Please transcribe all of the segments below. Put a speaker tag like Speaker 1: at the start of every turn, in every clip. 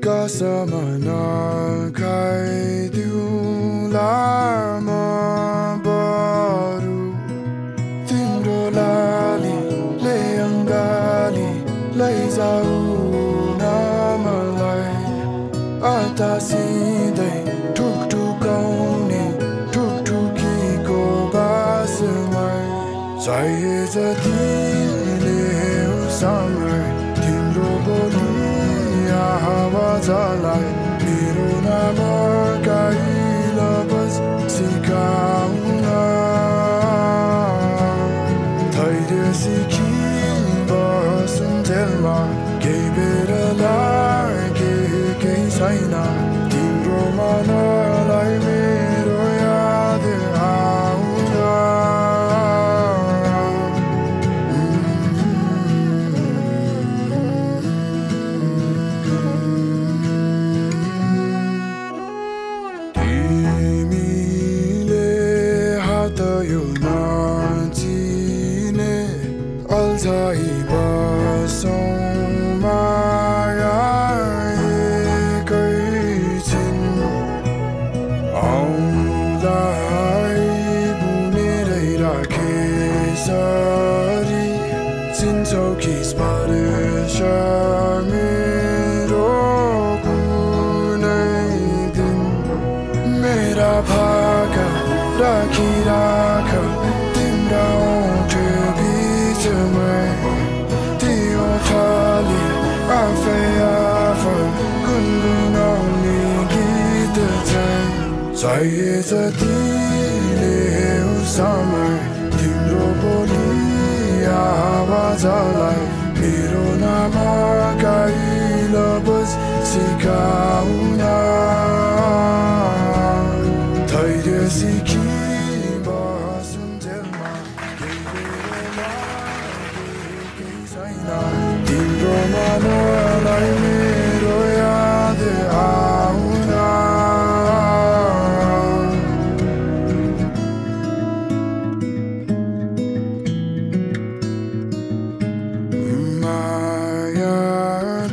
Speaker 1: कसम नखाइदिउँला म बरु तिम्रो लालीले अङ्गाली लैजाऊ न मलाई अतासिँदै ठुकठुकाउने ठुकठुकीको बासमै चाहिए जति ल्याऊ समय तिम्रो बोली आवाजलाई मेरो नाम गाइला बस सिकाउन धैर्य सिकी बसुन्जेलमा केही बेर लागे केही छैन तिम्रो मनलाई मेरो याद आउँदा यो नाचिने अल्झाइ बसौँ माया एकैछिन औँलाई बुनेरै राखेसरी चिन्छौ कि स्पर्श मेरो कुनै दिन मेरा भाका राख तिम्रा ओठ बिचमै त्यो थाली आफै गुनगुनाउने गीत चाहिए जति ल्याऊ समय तिम्रो बोली आवाजलाई मेरो नाम गाइला बस सिकाउन धैर्य सिकी तिम्रो मनलाई मेरो याद आउँदा माया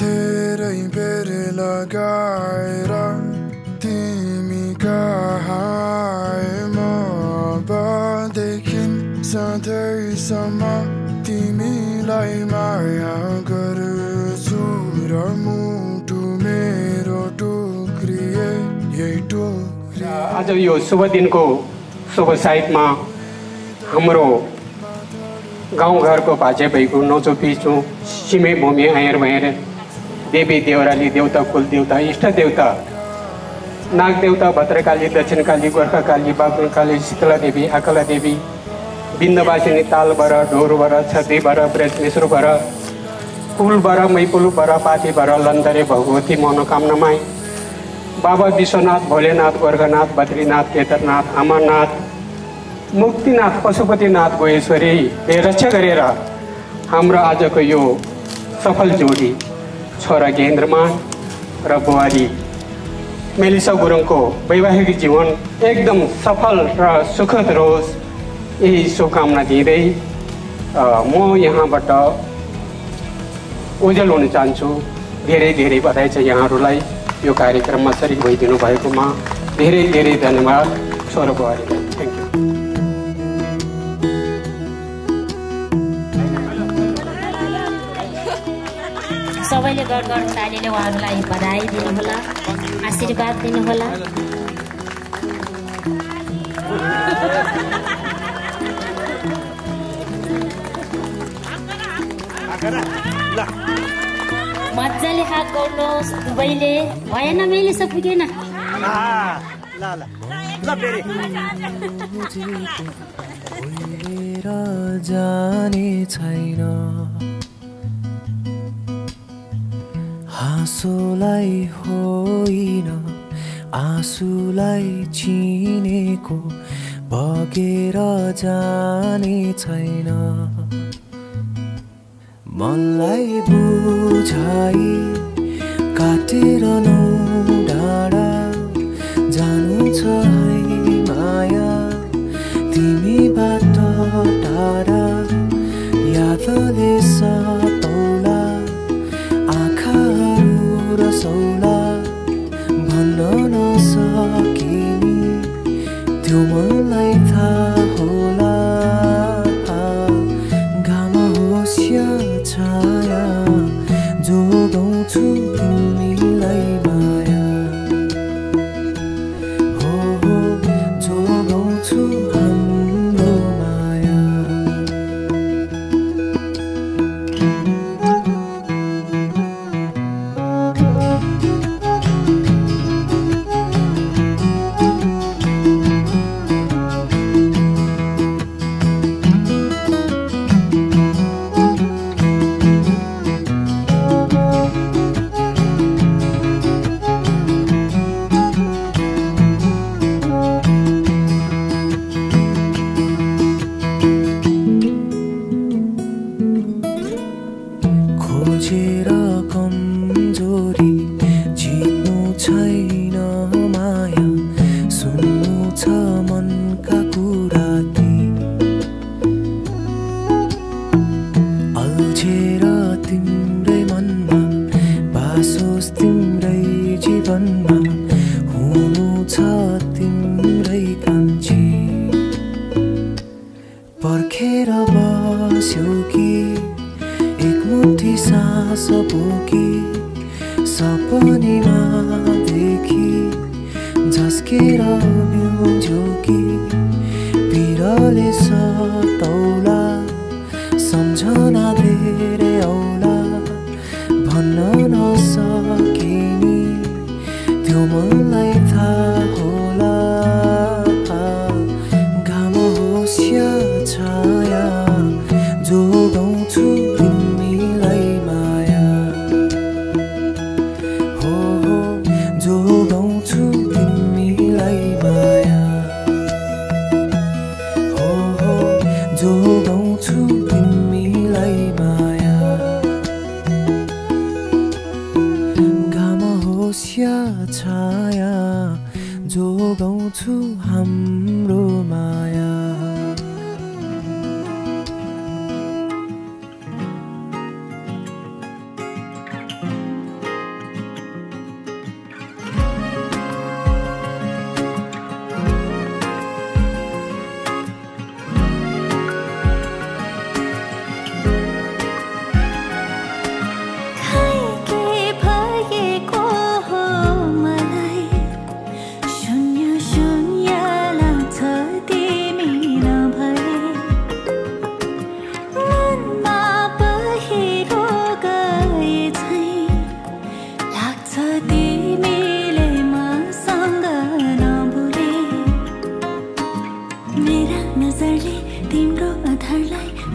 Speaker 1: धेरै बेर लगाएर तिमी कहाँ मदेखि सधैँसम्म तिमीलाई माया गर्छु र मुटु मेरो टुक्रिए यही टुक्रिए।
Speaker 2: आज यो शुभ दिनको शुभ साइतमा हाम्रो गाउँघरको भाजे भएको नौचोपिचो सिमे भूमि आएर भएर देवी देवराली देवता कुल देवता इष्ट देवता नाग देवता भद्रकाली दक्षिणकाली गोर्खाकाली बागुनकाली शीतला देवी आकला देवी बिन्दवासिनी तालबाट ढोरबाट छत्रीबाट ब्रजमेश्वरबाट कुलबाट मैपुलबाट पातीबाट लन्दरे भगवती मनोकामनामाई बाबा विश्वनाथ भोलेनाथ गोर्खनाथ बद्रीनाथ केदारनाथ अमरनाथ मुक्तिनाथ पशुपतिनाथ गोहेश्वरीले रक्षा गरेर हाम्रो आजको यो सफल जोडी छोरा गेन्द्रमान र बुहारी मेलिसा गुरुङको वैवाहिक जीवन एकदम सफल र सुखद रहोस् यही शुभकामना दिँदै म यहाँबाट ओझेल हुन चाहन्छु। धेरै धेरै बधाई छ यहाँहरूलाई यो कार्यक्रममा सरिक भइदिनु भएकोमा धेरै धेरै धन्यवाद छोरा बुहारीलाई। Thank you.
Speaker 3: सबैले गडगड तालीले उहाँहरूलाई बधाई दिनुहोला, आशीर्वाद दिनुहोला। मजाले हात गर्नुहोस् दुवैले। भएन मैले सब पुगेन।
Speaker 4: जाने छैन हाँसोलाई होइन आँसुलाई चिनेको बगेर जाने छैन। मनलाई बुझाई काटेर नौ डाँडा जानु छ है माया तिमीबाट टाढा यादले सतौला आँखा भन्न नसकिने त्यो मनलाई थाहा होला घाम होस् या छाया जोगाउँछु तिमीलाई माया हो जोगाउँछु हाम्रो माया खोजेर कमजोरी जित्नु छैन माया सुन्नु छ मनका कुरा ती अल्झेर तिम्रै मनमा बासोस् तिम्रै जीवनमा हुनु छ तिम्रै कान्छी पर्खेर बस्यौ कि एक मुठी सास बोकी सपनीमा देखी झस्केर बिउज्यौ कि पिरले सतौला सम्झना धेरै औला भन्न नसकिने त्यो मनलाई थाहा होला घाम होस् या छाया जोगाउँछु तिमीलाई माया हो जोगाउँछु तिमीलाई माया हो जोगाउँछु तिमीलाई माया घाम होस् या छाया जोगाउँछु हाम्रो माया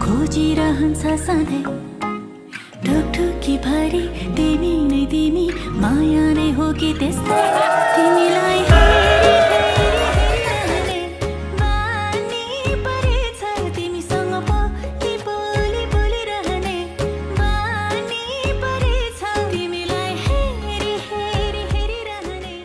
Speaker 5: खोजिरहन्छ सधैँ ढुकढुकी भरि तिमी नै तिमी माया नै हो कि त्यस्तै तिमीलाई बानी परेछ तिमीसँग बोली बोली बोलिरहने बानी परेछ तिमीलाई हेरी हेरी हेरिरहने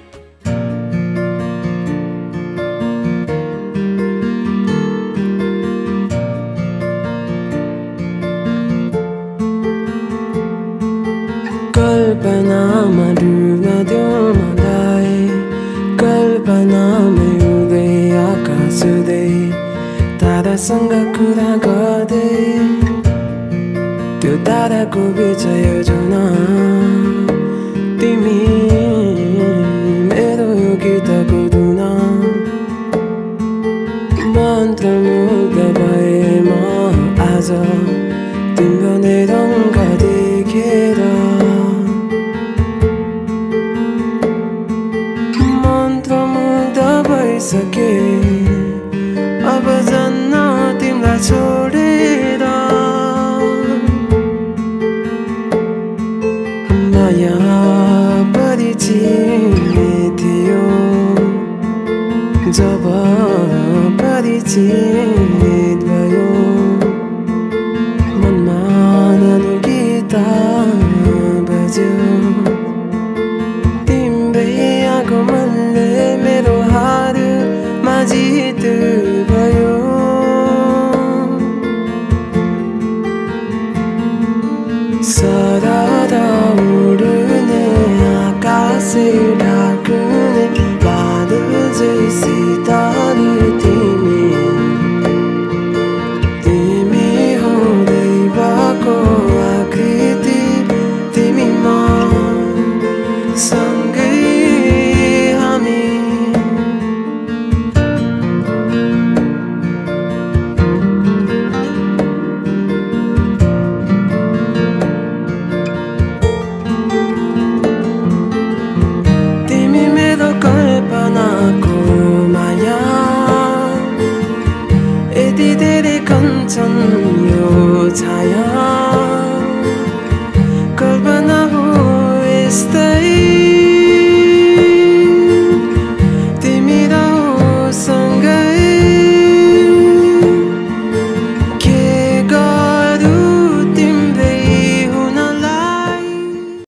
Speaker 4: कल्पनामा डुब्न देऊ मलाई कल्पनामै उड्दै आकाश उड्दै तारासँग कुरा गर्दै त्यो ताराको बीच योजना तिमी मेरो यो गीतको धुना मन्त्रमुग्ध भए म आज तिम्रो नै रङ्ग देखेर सके अब जन्न तिमीलाई छोडेर माया परिचिने थियो जब परिचिने